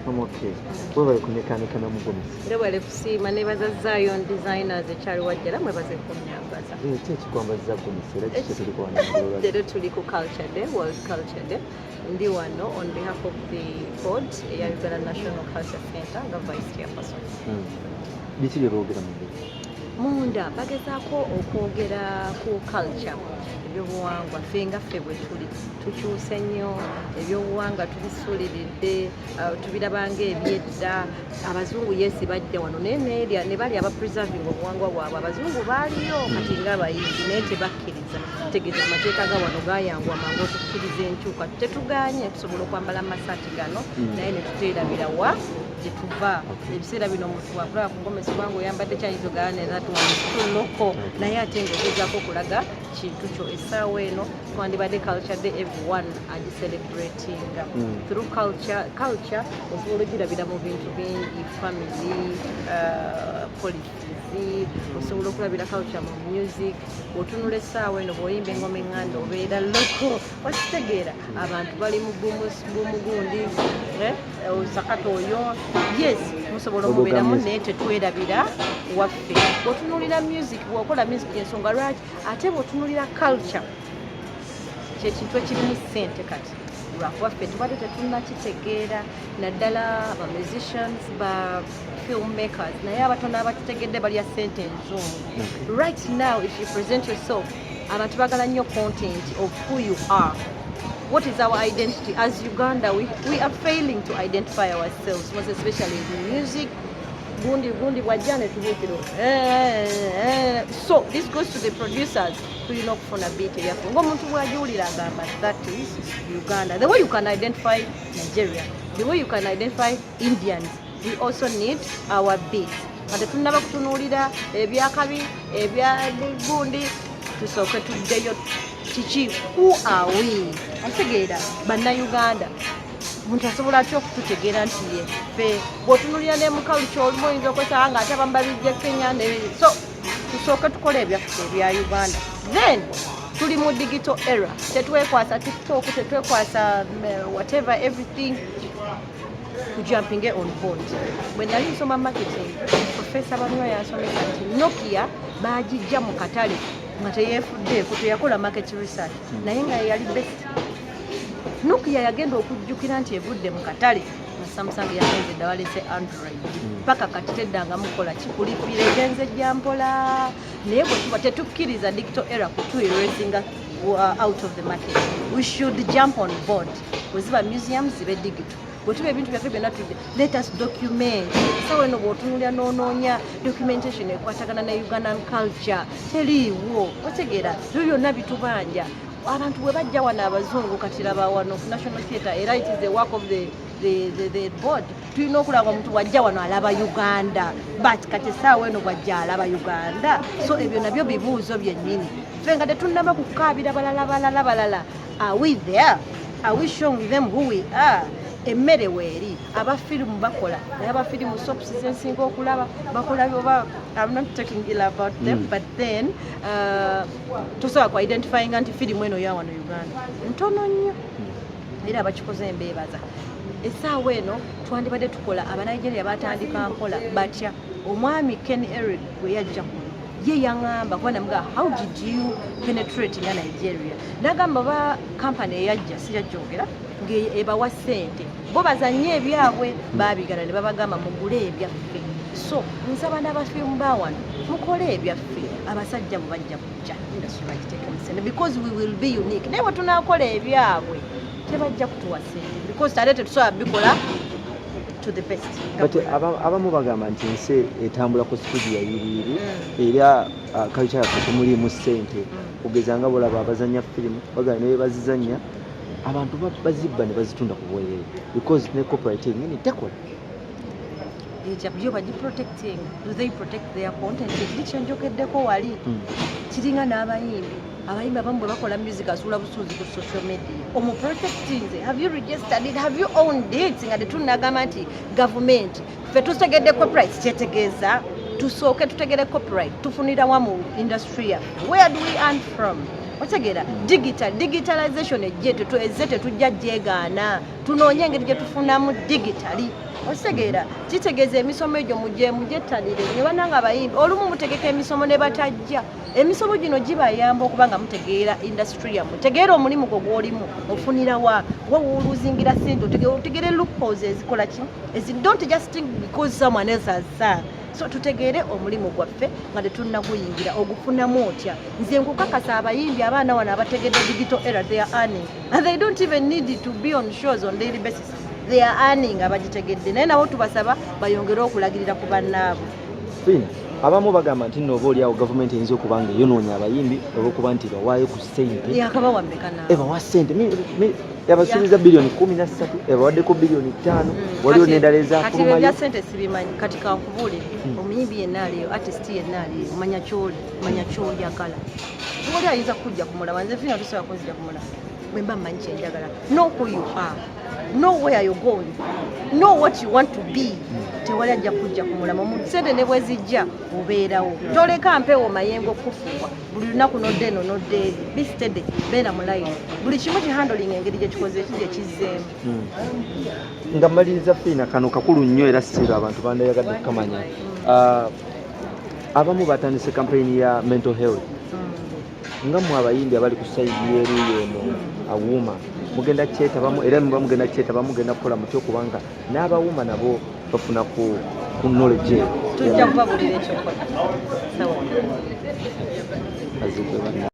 Okay. Webale kunekaanekana mu gomesi. Ndebale kusiima, nebaza Zion Designers ekyali wajjala, mwebaze kunyambaza. Ki ekikwambaziza gomesi, era kiki tuli kuwanagolola? Leero tuli ku Culture Day, World Culture Day. Ndi wano on behalf of the board eya Uganda National Culture Center nga vice chairperson. Biki bye boogera mu ngeri? Munda bagezaako okwogera ku culture, ebyobuwangwa. Ffe nga ffe bwe tuli tukyuse nnyo, ebyobuwangwa tubisuuliridde, tubiraba nga ebyedda. Abazungu yes bajja wano, naye neerya ne bali aba preserving obuwangwa bwabwe. Abazungu baaliyo kati ng'abayimbi, naye tebakkiriza. Tegeeza amateeka ga wano gayanguwa mangu okukkiriza enkyuka. Tetuganye, tusobola okwambala amasaati gano, naye ne tuteerabira wa gye tuva. Ebiseera bino omuntu wakulaba ku gomesi, kubanga oyambadde kyayinza ogala ne that one is too local, naye ate ng'ogezaako okulaga kintu kyo. Essaawa eno twandibadde Culture Day everyone agicelebratinga through culture. Culture osobola ogirabira mu bintu bingi, family, policies. Osobola okulabira culture mu music. Otunula essaawa eno, bw'oyimba engoma eŋŋanda obeera local, okitegeera? Abantu bali mu bumugundi sakata oyo, yes, musobola omubeeramu, music. Naye tetwerabira waffe. Bw'otunuulira music, bw'okola music, ensonga lwaki ate bw'otunuulira culture kyekintu ekirimu ssente kati, lwakuba ffe tubadde tetunnakitegeera, naddala ba musicians, ba filmmakers, naye abatono abakitegedde balya ssente enzungu. Right now, if you present yourself, abantu bagala nnyo content of who you are. What is our identity as Uganda? We are failing to identify ourselves, most especially in music. Gundi gundi bwajja ne tubuukira. So this goes to the producers. Tulina okufuna beat eyaffe ng'omuntu bw'agiwulira agamba, "That is Uganda." The way you can identify Nigeria, the way you can identify Indians, we also need our beat. Nga tetunnaba kutunuulira ebyakabi ebya gundi, tusooke tuddeyo kiki, who are we? Okitegeera, Bannayuganda, omuntu asobola atya okututegeera nti yeffe? Bw'otunuulira ne mu culture, olumu oyinza okwesanga nga ate abamu babijja Kenya so tusooke tukole ebyaffe ebya Uganda. Then tuli mu digital era, tetwekwasa TikTok, tetwekwasa whatever, everything, tujumpinge on board. Bwe nali nsoma marketing, Profesa Banywa yansomesa nti Nokia bagijja mu katale nga teyeefuddeeko, teyakola market research, naye nga yeyali best. Nokia yagenda okujjukira nti evudde mu katale nga Samsung yagenze dda, walese Android. Paka kati teddangamu kukola kikulipira, egenze ejja mpola. Naye bwe tuba tetukkiriza digital era kutuerasinga out of the market, we should jump on board. Bwe ziba museums, zibe digital. Bwe tuba ebintu byaffe byonna tudde, let us document. Esawa eno bw'otunulira n'onoonya documentation ekwatagana ne Ugandan culture, teriiwo. Otegeera, ebyo byonna bitubanja. Abantu bwe bajja wano, abazungu, kati laba wano ku National Theatre, era it is the work of the board. Tulina okulaba omuntu bwajja wano alaba Uganda, but kati essaawa eno bwajja alaba Uganda? So ebyo nabyo bibuuzo byennyini. Ffe nga tetunnaba kukaabira balala balala balala, are we there? Are we showing them who we are? Emmere weeri, abafirimu bakola, naye abafirimu soaps zensinga okulaba bakola oba, I'm not talking ill about them, but then tosobola ku identifyinga nti firimu eno ya wano Uganda, ntono nnyo. Era abakikoze embeebaza. Essaawa eno twandibadde tukola. Abanigeria batandika mpola batya. Omwami Ken Eric bwe yajja kuno, ye yaŋŋamba, kuba namugaa, "How did you penetrate nga Nigeria?" Nagamba ba kampany eyajja, sijajjogera, ng'ebawa ssente bo bazanye ebyabwe, baabigala ne babagamba, "Mugule ebyaffe." So nsaba n'abafirimu ba wano, mukole ebyaffe. Abasajja bwe bajja kujja, industry bagiteekemu ssente because we will be unique. Naye bwe tunaakola ebyabwe, tebajja kutuwa ssente because ate tetusobola bikola to the best. But abamu bagamba nti ensi etambula ku speed ya yiriiri, era culture yaffe temuliimu ssente. Kugeza nga bolaba abazanya firimu, bagala ne bazizanya, abantu bazibba ne bazitunda ku bwereere because ne copyright yenyini tekola. Ekyo byo bagiprotecting? Do they protect their content? Ekiri kyenjogeddeko wali, kiringa n'abayimbi. Abayimbi abamu bwe bakola music, asuula busuuzi ku social media. Omuprotectinze? Have you registered it? Have you owned it? Nga tetunnagamba nti gavumenti, ffe tutegedde copyright kyetegeeza, tusooke tutegere copyright tufunira wa mu industry yaffe? Where do we earn from? Otegeera? Digitalization ejje, ezze, tetujja gyegaana. Tunoonye engeri gye tufunamu digitally. Okitegeera? Kitegeeza emisomo egyo mugye mugyettanire ne bannanga abayimbi. Olumu mutegeka emisomo ne batajja. Emisomo gino gibayamba okuba nga mutegeera industry yammwe, tegeera omulimu gwo gw'olimu, ofunira wa woluzingira sente, otegeere loopholes ezikola ki ezi. Don't just think because someone else has sung. So tutegeere omulimu gwaffe nga tetunnaguyingira, ogufunamu otya. Nze nkukakasa, abayimbi abaana wano abategedde digital era, they are earning and they don't even need to be on shows on daily basis. They are earning, abagitegedde. Naye nabo tubasaba bayongere okulagirira ku bannaabwe. Fina, abamu bagamba nti nno oba oliawo gavumenti eyinza okuba nga eyonoonya abayimbi olw'okuba nti bawaayo ku ssente. Yakabawa mmeka naawe? Ebawa ssente. Yabasuubiza biliyoni 13, ebawaddeko biliyoni 5. Waliwo n'endala Kati ezafulumayo. Ebya sente sibimanyi. Kati kankubuulire, omuyimbi yenna aliyo, artist yenna aliyo, manya kyoli, manya kyoyagala. Oli ayinza kujja kumulaba, nze Fina tosobola kunzija kumulaba bwe mba mmanyi kyenjagala. Know who you are, know where you're going, know what you want to be. Tewali ajja kujja kumulama mu sente ne bwe zijja, obeerawo. Toleka mpewo mayengo kufuuwa buli lunaku, nodda eno nodda eri. Be steady, beera mu line, buli kimu kihandling engeri gyekikoze eki gyekizzeemu. Nga mmaliriza, Fiina, kano kakulu nnyo era siiro abantu bandayagadde kukamanya. Abamu batandise campaign ya mental health. Nga mmwe abayimbi abali ku side y'eruuyi eno awuuma, mugenda kyetabamu? Era muba mugenda kyetabamu, mugenda kukola mutyo kubanga n'abawuuma nabo bafuna ku knowledge eyo? Tujja kubabulira ekyokola sawa. Azigwe banna.